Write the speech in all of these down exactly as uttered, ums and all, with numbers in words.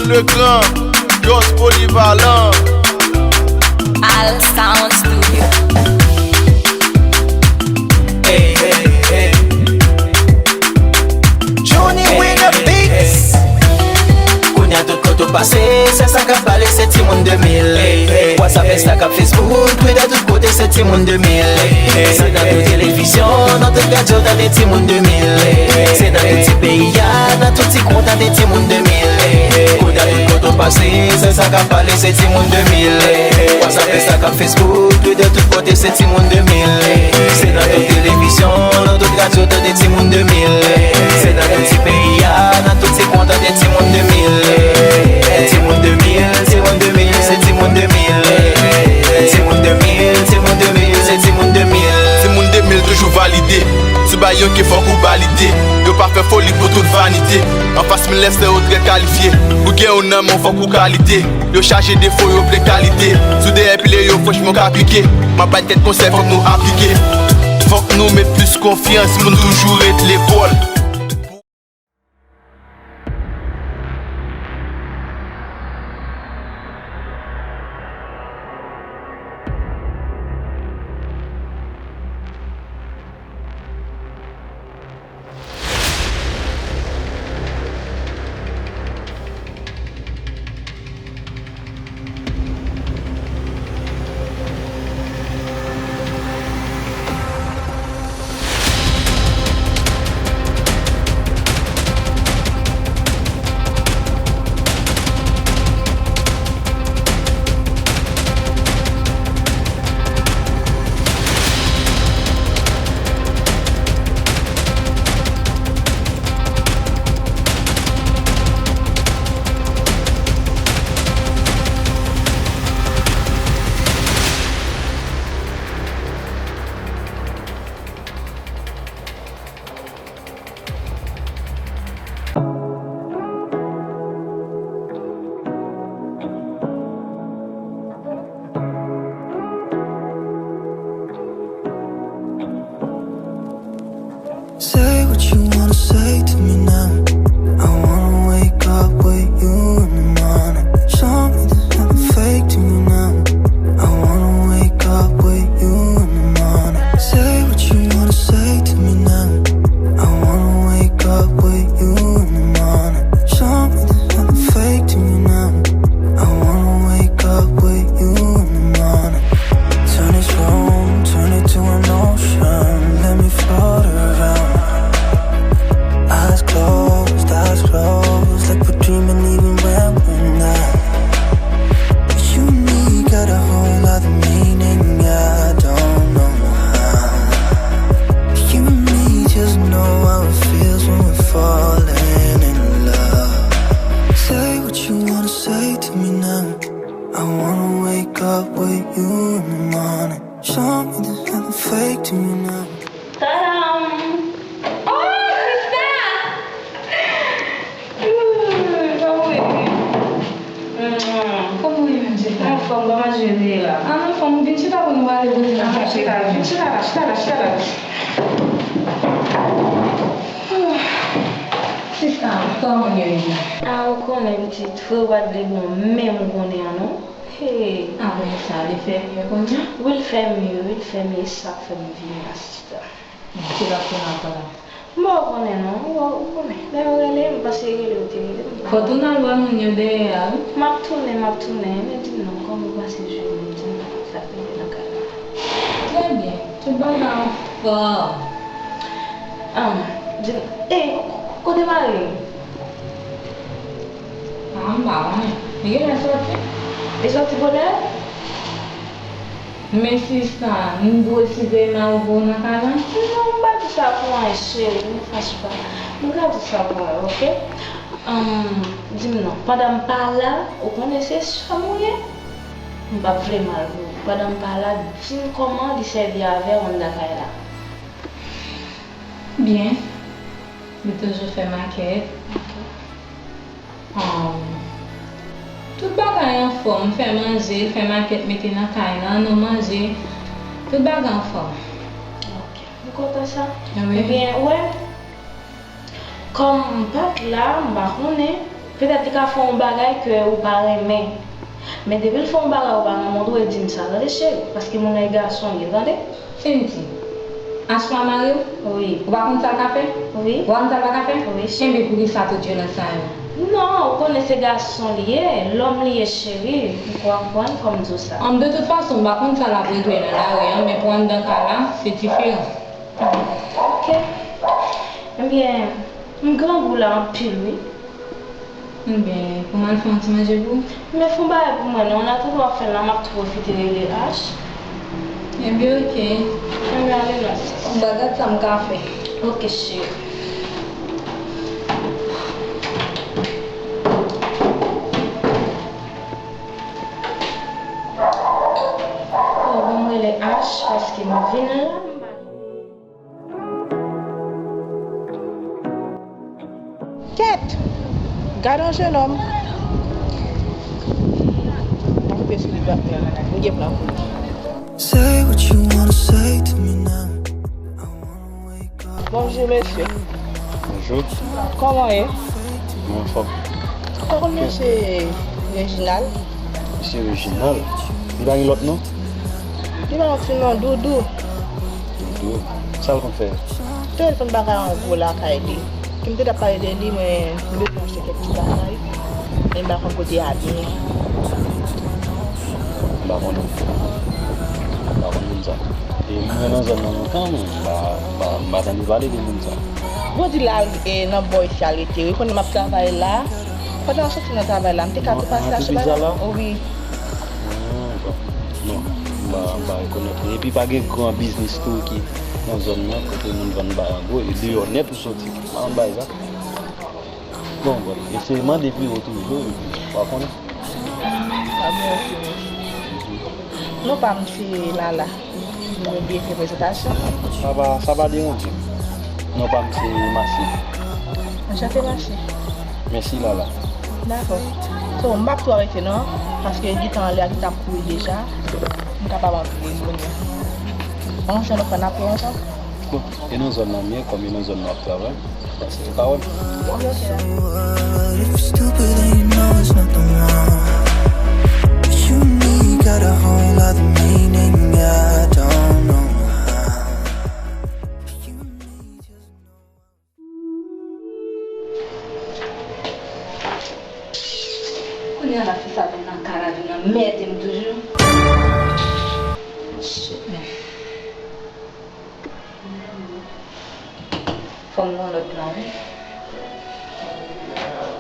Le gran Jos Polivalan. Al Sound Studio. Hey, hey, hey. Johnny with the beats. Kounye a tout kote w pase, se sa k ap pale, se timoun de mil. WhatsApp, Instagram, Facebook, Twitter, tout kote se timoun de mil. Se nan tout televizyon, nan tout radyo, tande timoun de mil. Se nan tout ti peyi a, nan tout ti kwen, tande timoun de mil. Kounye a tout kote w pase, se sa k ap pale, se timoun de mil. WhatsApp, Instagram, Facebook, Twitter, tout kote se timoun de mil. Se nan tout televizyon, nan tout radyo, tande timoun de mil. Se nan tout ti peyi a, nan tout ti kwen, tande timoun de mil. Timoun de mil, timoun de mil, se timoun de mil. Timoun de mil, timoun de mil, se timoun de mil. Timoun de mil toujou valide. Si w bay yon ke fòk ou valide. Yo pa fè foli pou tout vanite. Anfas milès lè yo trè kalifye. Ou gen yo nan men w fòk ou kalite. Yo chaje defo, yo vle kalite. Si w dèyè pile yo, franchman w ka pike. M ap bay tèt konsèy, fòk nou aplike. Fòk nou met plis konfyans pou n toujou ret lekòl. Say what you wanna say to me now. I wanna wake up with you in the morning. Show me there's nothing fake to me now. I wanna wake up with you in the morning. Say what you wanna say to me now. I wanna wake up with you in the morning. Show me there's nothing fake to me now. I wanna wake up with you in the morning. Turn this room, turn it to an ocean. Let me float around. Eyes closed, eyes closed, like we're dreaming even when we're not. You and me got a whole lot of meaning, I don't know how. You and me just know how it feels when we're falling in love. Say what you wanna say to me now. I wanna wake up with you in the morning. Show me there's nothing fake to me now. Tadam! Oh, sista! Ooh, kòman w ye? Kòman w ye menm, sista? Anfòm, kòman jounen ye la? An anfòm, vin chita pou nou pale, poze nou. Vin chita la, vin chita la, chita la, chita la. Sista, kòman w ye? A, ou konnen, pitit, frè w pa t vle bon, menm ou konnen an, non. Hey. Apre sa, li fè mye kounye a? Wi, l fè mye, wi, l fè mye, e sa k fè m vini la, sista. Ki lòt kounye a pral la? M pa konnen non, ou, ou konnen. Lè yo rele m, m pase rele, yo te rele m. Fò w tounen al wè moun yo dèyè a, wi. M ap tounen, m ap tounen, men di m non, kòman w pase jounen, di m non, sa k rive nan kay la? Trè byen, tout bagay anfòm. Ah, di m, e, kote mari m? Ah, m pa konnen. Li genlè sòti. Li sòti bonè? Men sista, m dwe siveye mari w pou ou nan kay la? Non, m pa di sa pou anyen, cheri, m fache pa. M ka di sa pou anyen, oke? Ahn, di m non, pandan m pa la, ou konnen se sè m ou ye? M p ap vle mal pou ou. Pandan m pa la, di m kòman li sèvi avè w anndan kay la. Byen. Li toujou fè makèt. Ahn, tout bagay anfòm, fè manje, fè makèt, mete nan kay la, nou manje. Tout bagay anfòm. Ok, m kontan sa. Wi. Ebyen, ou wè, kòm m pa t la, m pa konnen. Petèt li ka fè yon bagay ke ou pa renmen. Men depi l fè yon bagay ou pa renmen, ou dwe di m sa, tande cheri, paske moun nan e gason l ye, tande? Cynthia, Ash pa mari w? Wi. Ou pa konn sa l ka fè? Wi. Ou pa konn sa l pa ka fè? Wi. Enben poukisa tout vyolans sa yo? Non, ou konnen se gason li ye, lòm li ye cheri, ou konprann fò m di w sa. An, de tout fason, m pa konn sa l ap regle nan lari an, men pou anndan kay la, se diferan. Ok. Ebyen, m grangou la anpil wi. Ebyen, pou m al fè yon ti manje pou ou? Men fè yon bagay pou mwen non, an atandan w ap fè l la, m ap tou pwofite rele Ash. Ebyen, ok. Ebyen, ale non. Bon, gad sa m ka fè. Ok, cheri. Oh, bon, m rele Ash paske m vin la, m pa Kèt! Gade yon jenòm. M ap koupe sou li batman. M gen plan pou li. Say what you wanna say to me now. I wanna wake up. Bonjou, mesye. Bonjou. Kòman w ye? Mwen anfòm. Ou pa konn mesye Reginald? Mesye Reginald? Li pa gen lòt non? Li pa yon ti non, Doudou. Doudou? Sa l konn fè? Telefòn pa ka yon gwo lakay li. Ke m te t ap pale de li, men m bezwen achte kèk ti bagay. Men m pa konn kote y abye. M pa konnen. M pa konn moun sa. E mwen nan zòn nan lontan, men m pa, m pa, m pa tande pale de moun sa. Bon, di la, e, nan bò isi a l rete, wi. Konnen m ap travay la. Pandan m soti nan travay la, m te ka tou pase achte bagay. Wi. Ah, bon. Non, m pa, m pa rekonèt li. Epi pa gen gran biznis tou ki nan zòn nan, kote moun vann bagay an gwo, e deyò nèt ou soti. M pa konn bagay sa. Bon, bon, eseye mande pi wo toujou, epi w a konnen. Ah, bon, ok, mesye. Non pa m se Lala. Nou byen fè prezantasyon. Sa pa, sa pa deranje m. Non pa m se Massi. Anchante, Massi. Mèsi, Lala. Dakò. So, m p ap twò rete non, paske gen tan anlè a ki t ap kouri deja. M kapab antre kounye a. Bon, jan nou fè n ap fè ansanm. Bon, e nan zòn nan m ye, kòm e nan zòn nan w ap travay, pase ou ka wè m. What if it's stupid and you know it's nothing wrong? You and me got a whole lot of meaning, I don't know how. You and me just know. Kounye a la fi sa vin nan kay la, vin anmède m toujou. Shit, man. Fò m gen yon lòt plan, wi.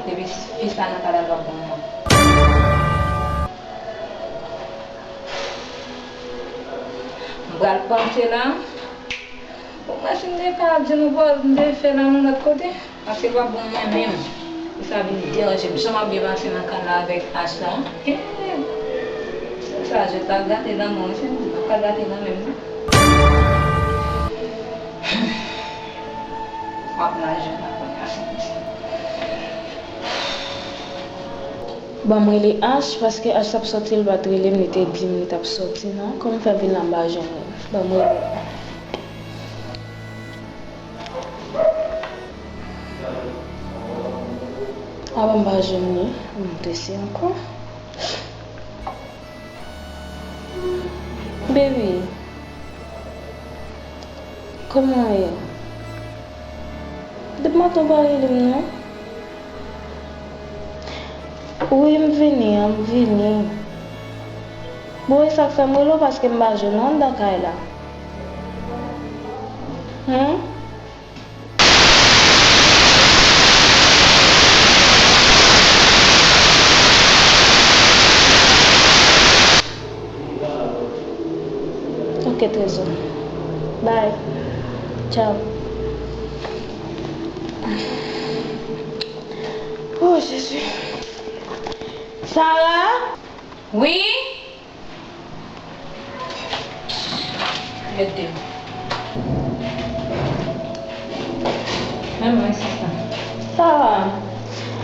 Depi fi sa nan kay la, l p ap bon non. M pral panse la. Bon, mwen si m te ka di nou, bon, m te fè la yon lòt kote. Paske l p ap bon mwen menm. Pou sa vin deranje m. Jan m ap byen pase nan kay la avèk Ash la. Eeh! Sa jwèt la gate nan men w, se m ap ka gate nan men m nan. M ap mal jwe la kounye a, se konsa. Ban m rele Ash, paske Ash t ap sòti, l pa t rele m, li te di m li t ap sòti non. Kòman fè vin la m pa jwenn li? Ban m rele. Avan m pa jwenn li, m te eseye ankò. Baby, kòman w ye? Depi maten w pa rele m non. Wi, m vini an, m vini. Bon, e sa k fè m rele w, paske m pa jwenn ou anndan kay la. Humm. Ok, trezò. Bye. Tchao. Oh, Jezi. Sarah? Wi? Ede m. Men mwen, sista. Sa va?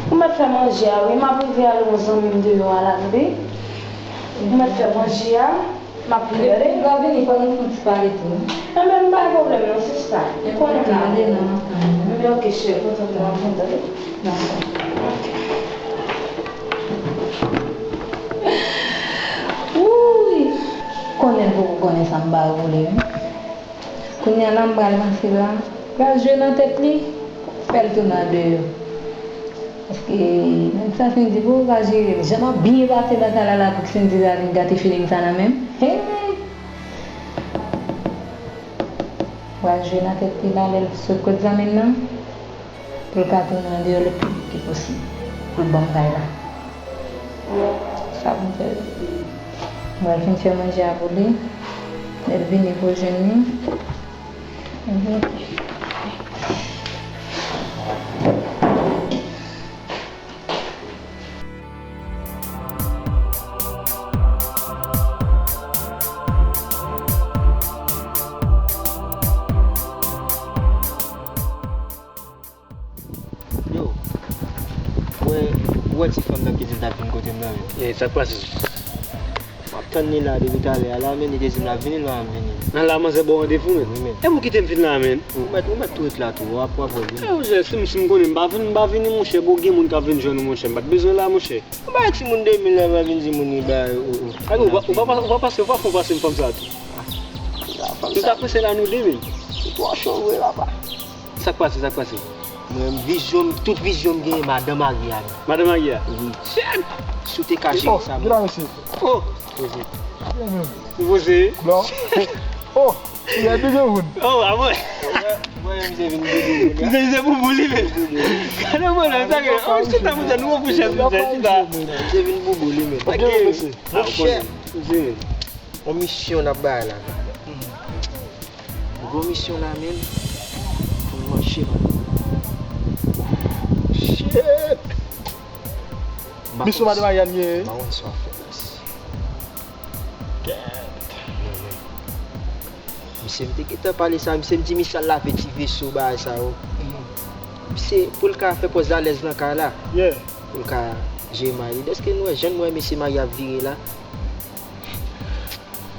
Ou mèt fè manje a, wi. M ap rive ale yon zanmi m deyò a la, tande? Ou mèt fè manje a, m ap rive, tande? Depi m vini, fò nou fè yon ti pale tou. Enben, m pa gen pwoblèm, non, sista. Ou konnen m la. Enben, ok, cheri, kontan pou w ap vin, tande? Dakò. Ok. Konnen sa m pa vle, wi. Kounye a la, m pral pase la, pral jwe nan tèt li, fè l tounen andeyò. Paske, menm sa Cindy, pou ou ka jere l, jan m ap byen pase nan kay la la pou Cindy ta vin gate feeling sa nan men m. Hey! Pral jwe nan tèt li la, lè l sot kot zanmi l nan, pou l ka tounen andeyò le pli vit ke posib, pou l ban m kay la. Sa pou m fè. Mwen fin fè manje a pou li. Lè l vini pou l jwenn li. Epi, Yo, ou wè, ou wè ti fanm nan ki di l t ap vin kote m nan, men. E, sa k pase? M ap tann li la depi talè a la, men li te di m l ap vini, l pa janm vini. Nan la manzè ba w randevou, men. Wi, men. E pou kite m vin la, men. Ou mèt, ou mèt tou ret la tou, w ap, w ap wè vre, wi. E, monchè, si m, si m konnen m pa vin, m pa vini, monchè, bon, gen moun k ap vin jwenn ou, monchè, m pa t bezwen la, monchè. Ou bay timoun de mil la, pa vin di moun li bay, o, o. Ak ou pa, ou pa, ou pa pase, ou pa fè w pase m fanm sa tou. M ta prese la nou de, men. Ou twò cho vre, papa. Sa k pase, sa k pase? Mwen, vizyon m, tout vizyon m genyen, madan marye a, men. Madan marye a? Wi. Shit! Si w te ka jere sa, men. Oh, mesye. Oh! Poze. Byen menm. Ou poze? Blan. Oh! Ou gen de moun. Oh, a mwen. Mwen, mwen, misye vin boubou, men. Misye, misye boubou, li, men. Gade mwen, la, sa, oh, shit, la, mwen, nou, mwen, chèz, mwen, chèz, la. Misye vin boubou, li, men. Ok. Monchè. Misye, men. Yon misyon n ap bay la. Gwo misyon la, men. Pou n manje, man. Shit! Misyon madan Mariane ye. M pa konn sa w ap fè, baz. Gèt. Misye, m te gentan pale sa, misye, m di misye al lave ti veso, bagay sa yo. Misye, pou l ka fè pòz alèz nan kay la. Yeah. Pou l ka jere mari. Dèske nou wè jan nou wè mesye mari ap vire la.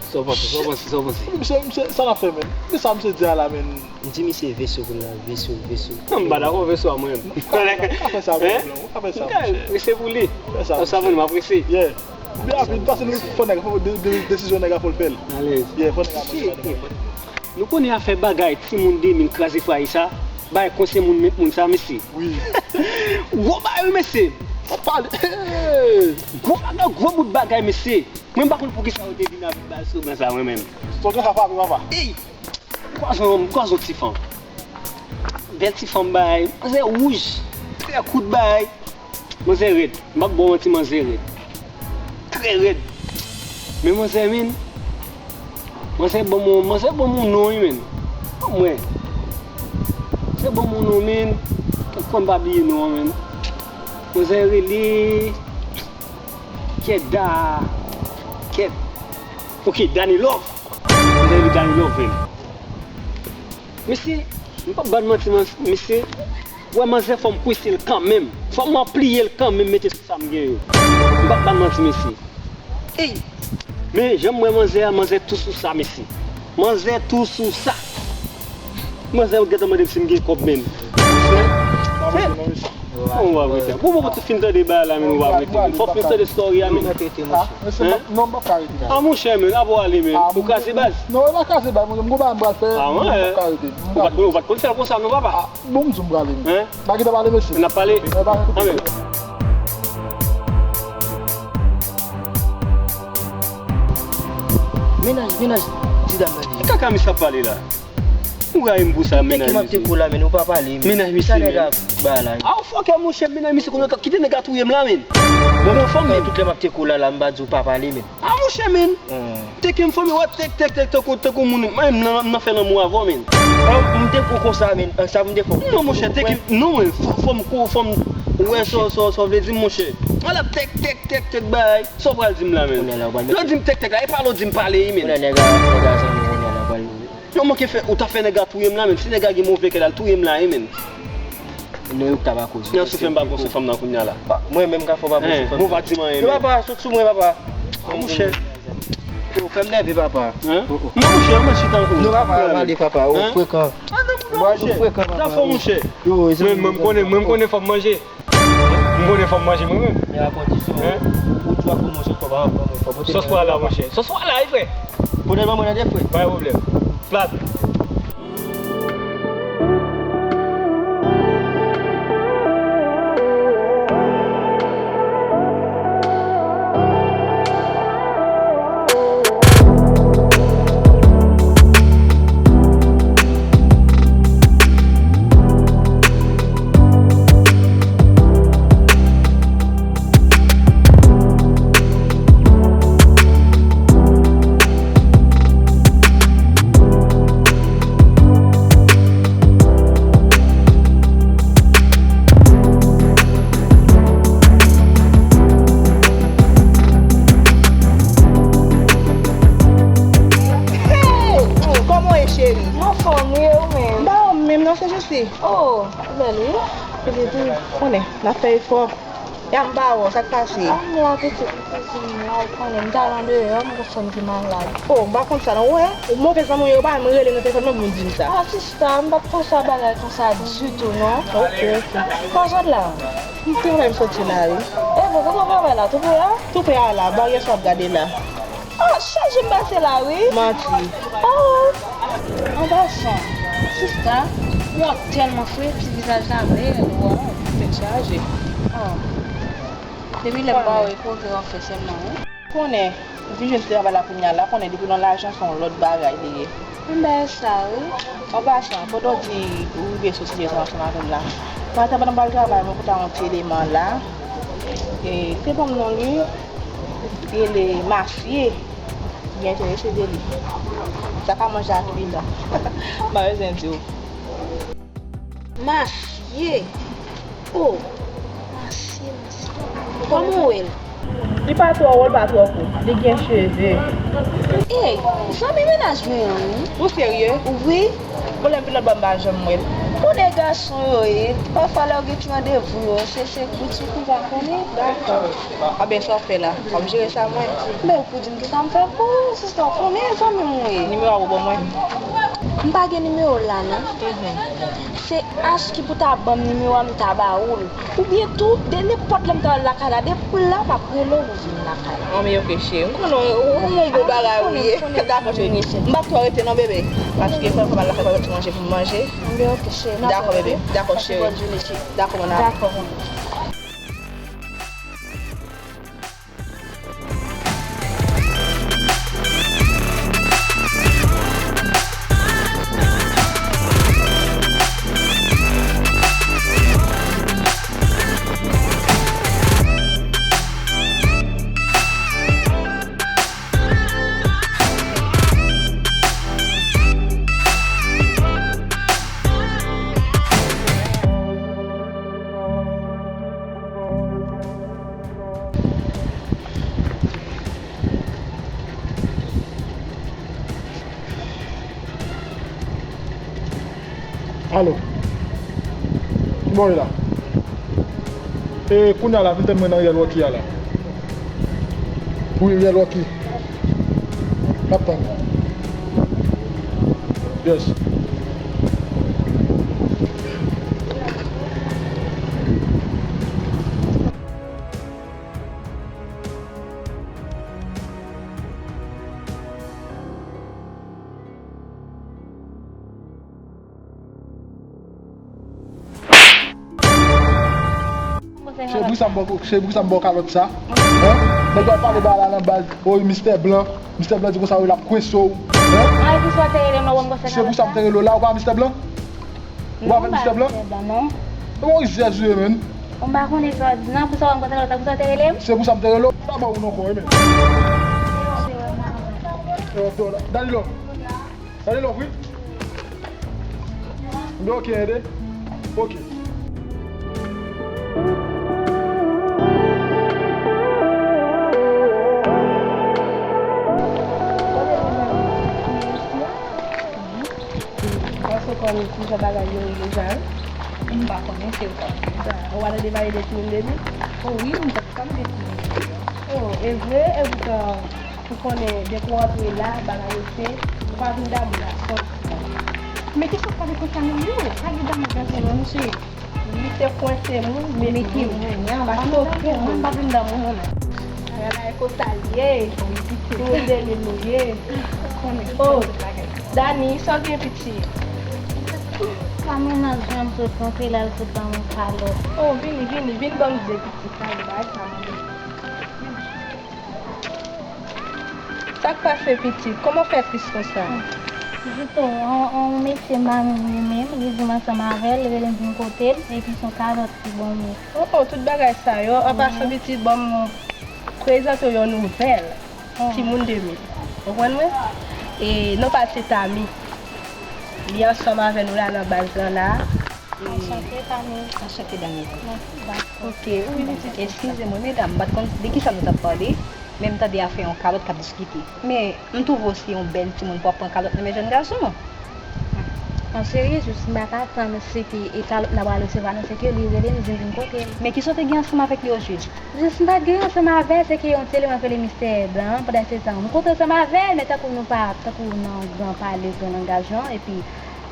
Sa w panse, sa w panse, sa w panse? Misye, misye, sa l ap fè, men? Men sa misye di a la, men. M di misye veso pou l la, veso, veso. Non, m pa dakò veso a mwen menm. Ou ka fè sa, men, ou ka fè sa, monchè. Se pou li. Fè sa, monchè. Sa vre, m apresye. Yeah. Byen rapid, pase nou fò nèg, fò de, de, desizyon nèg a fò l fè l. Alèz. Yeah, fò nèg a manje, fò nèg a manje. Nou konnen afè bagay timoun de mil kraze fwaye sa, bagay konsèy moun, moun sa, mesye. Wi. Gwo bagay, wi, mesye. Fò pale. Gwo bagay, gwo bout bagay, mesye. Mwen, m pa konn poukisa yo te vin avèk bagay slogan sa, mwen menm. Slogan sa frape, papa. Ey! Kwazon, kwazon ti fanm. Bèl ti fanm bagay. Manzè wouj. Trè kout bagay. Manzè rèd. M p ap ba w manti, manzè rèd. Trè rèd. Men manzè, men. Manzè ban m, manzè ban m yon non, wi, men. Ban mwen. Manzè ban m yon non, men. Kèk fwa m pa bliye non an, men. Manzè rele. Kèt da. Kèt. Ok, Dani Love. Manzè rele Dani Love, men. Mesye, m p ap ba n manti, man-, mesye. Wè manzè, fò m kwese l kanmenm. Fò m anpliye l kanmenm, mete sou sa m gen yo. M p ap ba n manti, mesye. Ey! Men, jan m wè manzè a, manzè tou sou sa, mesye. Manzè tou sou sa. Manzè gentan mande m si m gen kòb, men. Mesye. Bon, w ap rete. Bon, bon, bon, fin tande bagay la, men w ap rete, men. Fò w fin tande story a, men. Hein? Non, m p ap ka rete. Ah, monchè, men, apre w ale, men. Ou kraze baz. Non, e pa kraze baz, monchè, m gon bagay m pral fè, m p ap ka rete. Ou pa t konn, ou pa t konn fè l konsa, non, papa? Ah, bon, m di w m prale, men. Hein? Pa gentan pale, mesye. N ap pale? Anben. Mennaj, mennaj, ti dam nan. Ki kaka misye ap pale la? Ou rayi m pou sa, mennaj misye. Tèk m ap te kou la, men ou pa pale, men. Mennaj misye, men. Sa nèg a ba la. Ah, fòkè, monchè, mennaj misye, kounye a, kite nèg a touye m la, men. Bon, bon, fanm, men, tout lè m ap te kou la, la, m pa di w pa pale, men. Ah, monchè, men. Tèk m fanmi, wè, tèk, tèk, tèk, tankou, tankou moun, mwen, m nan, m nan fè lanmou avè w, men. Ah, m te kou konsa, men. Ah, sa m te fè. Non, monchè, tèk m, non, men, fò, fò m kou, fò m, ou wè, sa, sa, sa w vle di m, monchè. Ala, tèk, tèk, tèk, tèk, bay. Sa w pral di m la, men? Lè w di m tèk tèk la, e pale w di m pale, wi, men. Kounye a nèg a, nèg a zanmi, kounye a nèg a pral. Yo manke fè, ou ta fè nèg a touye m la, men. Si nèg a gen move kè la, l touye m la, wi, men. Nèg yo ta pa koze. Nan soufè m pa pran sou fanm nan kounye a la. Mwen menm ka fè w pa pran sou fanm nan. Bon, pa di m anyen, men. Papa, sot sou mwen, papa. Monchè. Yo, fè m nève, papa. Hein? Non, monchè, mwen chita ankò. Non, papa, ale, papa, ou frekan. Ah, non, non, monchè. Ou frekan, papa. Sa fò, monchè. Yo, mwen, mwen, m konnen, mwen, m konnen fò m manje. M Mwen fò m manje mwen menm. Men a kondisyon, hein? Ou di w ap fè manje, fò pa, fò, fò pote. Sòs pa la, monchè. Sòs pa la, wi, frè. Pote l ban mwen nan de, frè. Pa gen pwoblèm. Plat. Hey! Oh, kòman w ye, cheri? M anfòm, wi, e ou menm? M pa anfòm menm, non, se jis li. Oh, ou bèl, wi. Epi tou, konnen, n ap fè efò. Ya m pa wè w, sa k pase? A, m la pitit, m kouzin la, ou konnen, m t al andeyò, m gon sè m ki malad. Oh, m pa konn sa, non, ou wè? Ou move zanmi w yo, ou pa menm rele nan telefòn mwen pou di m sa. A, sista, m p ap fè sa bagay konsa ditou, non. Ok, ok. Kòman w sot la? M travay m soti la, wi. E bon, kote w travay la? Tou pre a? Tou pre a la, baryè sa w ap gade la. Oh, chaje m pase la, wi. Manti. Oh. An pasan, sista, ou tèlman fre, ti vizaj la bèl, waw. Tèt chaje. Oh. Depi lè m pa wè progrè w ap fè sèlman, wi. Konnen, ou vin jwenn ti travay la kounye a la, konnen depi nan lajan se yon lòt bagay li ye. M bay sa, wi. An pasan, pandan w di ou rive sou sitiyasyon ansanm avè m la, maten pandan m pral travay, mwen kontre yon ti eleman la. E, li te ban m non li, li rele Mafye. M byen enterese de li. Sa ka manje ak li la. M pa bezwen di w. Mafye. Oh, Mafye, Mafye. Kòman w wè l? Li pa twò wo, li pa twò kout. Li gen cheve. Ey, zanmi mennaj mwen an, wi. Ou serye? Wi. Bon, lè m vin lòt bò, m pa janm wè l. Konnen gason yo ye. Pafwa lè yo gen ti randevou yo, se, se kout sou kou, pa konnen. Dakò. A ben, sa w fè la? W ap jere sa mwen? Men ou pou di m kisa m fè pou ou, sista, w konnen zanmi m ou ye. Nimewo a ou ban mwen? M pa gen nimewo l la, non. Mhm. Se Ash ki pou ta ban m nimewo a, m ta ba ou l. Oubyen tou, de nenpòt lè m ta al lakay la, depi la, m ap rele w pou vin lakay la. Anben, ok, cheri. M konnen w, w, w yon bon bagay ou ye. Dakò, cheri. M p ap twò rete non, bebe. Paske fò m al lakay, fò m al fè ti manje pou m manje. Anben, ok, cheri. Dakò, bebe. Dakò, cheri. Pase bòn jounen, cheri. Dakò, mon amour. Dakò, mon amour. Alo. Kibò w ye la? E, kounye a la, vin tann mwen nan Real Rocky a la. Wi, Real Rocky. M ap tann ou. Yes. Se pou sa m ba w, se pou sa m ba w kalòt sa. Hein? Nèg yo ap pale ba la nan baz. Oy, Mistè Blan. Mistè Blan di konsa, wi, l ap kwense w. Hein? Se pou sa m te rele w la, ou pa Mistè Blan? Ou pa avèk Mistè Blan? Non, m pa Mistè Blan, non. Bon, Jezi, men. Ou pa konnen sa w di, non, pou sa w konsa, konsa w te rele m? Se pou sa m te rele w. M pa ba w non ankò, wi, men. Danilo. Danilo, wi. M di ok, ede. Ok. Paske kòm jan bagay yo ye deja, wi. M pa konnen se ou k ap di sa. Ou pa tande pale de timoun depi? O wi, m t ap tande timoun depi. O, e vre? Epoutan, ou konnen, depi w antre la, bagay yo se, ou pa vin damou gason. Men kisa w pale konsa menm, non? Pa gen damou gason, non, mesye. Li se kwense moun, mete moun. Mete moun. Paske ou konnen. Mwen pa vin dan moun, non. Ala e konsa l ye. Timoun de mil nou ye. Konnen. Oh, Dani, sa w gen, pitit? Sa mennaj mwen sot rantre la, l sot ban mwen kalòt. Oh, vini, vini, vin ban m de, pitit. Sa e bagay sa, mwen. Sa k pase, pitit? Kòman w fè tris konsa? Jiston, on, on mesye m pa menm li menm, li di m ansanm avè l, rele m vin kote l, epi se yon kalòt li ban mwen. Oh, oh, tout bagay sa yo. An pasan, pitit, ban m prezante w yon nouvèl. Timoun de mil. Konprann mwen? E non pa l se Tami. Li ansanm avè nou la nan baz lan la. Anchante, Tami. Anchante, Dani. Mèsi, baz. Ok, wi, pitit. Eskize mwen, medam, m pa t konn de kisa nou t ap pale, men m tande afè yon kalòt k ap diskite. Men, m twouve w se yon bèl timoun pou w ap pran kalòt nan men jèn gason. An serye, jis m pa ka tann se ke e kalòt m ta pral resevwa, non, se ke li rele m, di m vin kote l. Men kisa w te gen ansanm avèk li ojis? Jis m pa t gen ansanm avè l, se ke yon tele m ap rele Mistè Blan, pandan se tan, m kontan ansanm avè l, men tankou nou pa, tankou nan gran pale, gran langaj lan, epi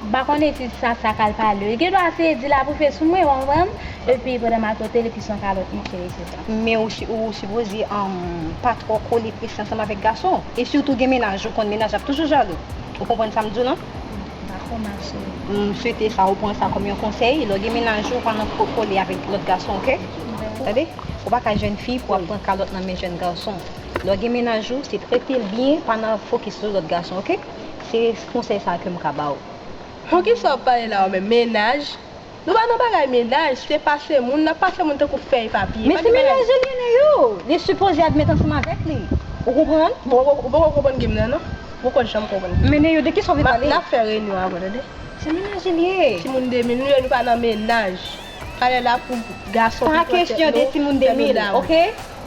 m pa konnen si sa, sa k al pale. Li gen dwa se di l ap rive sou mwen, w konprann? Epi pandan m al kote l, epi se yon kalòt, mesye, etsetera. Men ou, si- ou sipoze, um, pa twò kole prese ansanm avèk gason. E sitou gen mennaj, ou konn mennaj ap toujou jalou. Ou konprann sa m di w lan? Dakò, ma cheri. M swete sa, ou pran sa kòm yon konsèy. Lè w gen mennaj ou, pa nan ko- kole avèk lòt gason, ok? Tande? Ou pa ka jèn fi pou w ap pran kalòt nan men jèn gason. Lè w gen mennaj ou, se trete l byen, pa nan fokis sou lòt gason, ok? Se konsèy sa ke m ka ba w. Bon, kisa w ap pale la, ou menm? Mennaj? Nou pa nan bagay mennaj, se pase moun, n ap pase moun tankou fèy papye. Men se mennaj li ye, Neyo. Li sipoze admèt ansanm avèk li. Ou konprann? Bon, ou poko konprann game nan, non? Ou poko janm konprann game nan. Men Neyo, de kisa w vle pale? N ap fè reyinyon avè w, tande? Se mennaj li ye. Timoun de mil nou ye, nou pa nan mennaj. Talè la pou gason ki pran tèt nou, fè nou damou. Pa kesyon de timoun de mil, ok?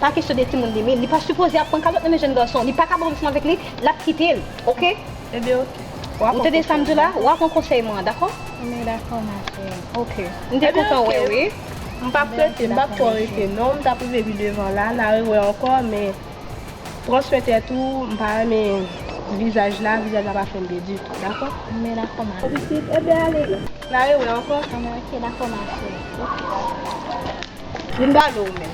Pa kesyon de timoun de mil. Li pa sipoze ap pran kalòt nan men jèn gason. Li pa ka bon ansanm avèk li, l ap kite l, ok? Ebyen, ok. Ou tande sa m di w la? W a pran konsèy mwen an, dakò? Men dakò, ma cheri. Ok. M te kontan wè w, wi. M p ap rete, m p ap twò rete, non. M t ap rive pi devan la, n a rewè ankò, men pran swen tèt ou, m pa renmen vizaj la, vizaj la pa fè m byen ditou, dakò? Men dakò, ma cheri. Pitit, ebyen ale. N a rewè ankò. Anben, ok, dakò, ma cheri. Vin pale w menm.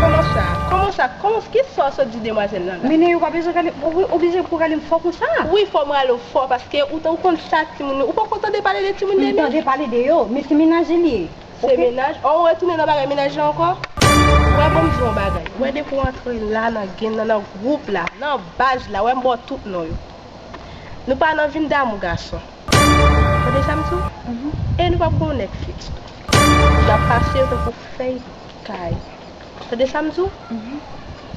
Kòman sa? Kòman sa? Kòman, kisa w sot di demwazèl lan la? Men Neyo, ou pa bezwen rale m, ou oblije pou w rale m fò konsa. Wi, fò m rale w fò, paske ou t- ou konn sa timoun yo. Ou poko tande pale de timoun de mil? M tande pale de yo, men se mennaj li ye. Se mennaj? Ò, ou retounen nan bagay mennaj la ankò? Wè, ban m di w yon bagay. Wè, depi w antre la nan game nan, nan gwoup la, nan baz la, wè, m ba w tout non yo. Nou pa nan vin damou gason. Tande sa m di w? E nou p ap gen yon Netflix tou. N ap pase yo tankou fèy kay. Tande sa m di w?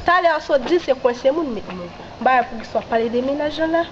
Talè a w sot di se kwense moun met moun. M pa wè poukisa w ap pale de mennaj lan la.